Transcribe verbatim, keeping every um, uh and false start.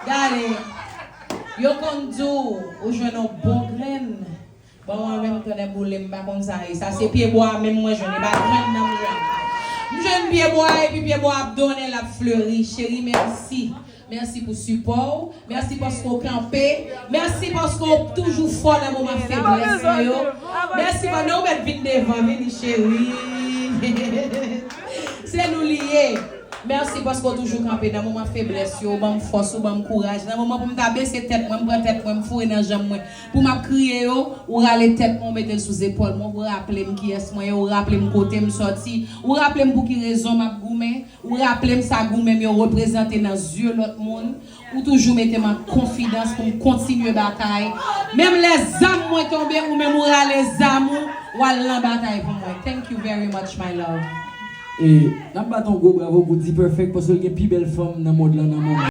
Gade, yo konn di w, ou jwenn yon bon grenn. Bon, mwen menm, tonnè boule m, m pa konn sa ye. Sa se pye bwa menm mwen jwenn, e pa grenn nan m jwenn. M jwenn pye bwa, epi pye bwa ap donnen, l ap fleri. Cheri, mèsi. Mèsi pou sipò w. Mèsi paske w kanpe. Mèsi paske w toujou fò nan moman feblès mwen yo. Mèsi, pandan w mèt vin devan, vini, cheri. Se nou li ye. Mèsi paske w toujou kanpe nan moman feblès yo, ou ban m fòs, ou ban m kouraj. Nan moman pou m ta bese tèt mwen, m pran tèt mwen, m foure nan janm mwen. Pou m ap kriye yo, ou rale tèt mwen, ou mete l sou zepòl mwen, ou raple m kiyès mwen ye, ou raple m kote m sòti, ou raple m pou ki rezon m ap goumen, ou raple m sa goumen m yo reprezante nan zye lòt moun. Ou toujou mete m an konfidans pou m kontinye batay. Menm lè zam mwen tonbe, ou menm ou rale zam ou, w al nan batay pou mwen. Thank you very much, my love. E n ap bat yon gwo bravo pou D-Perfect paske l gen pi bèl fanm nan mond lan nan moman.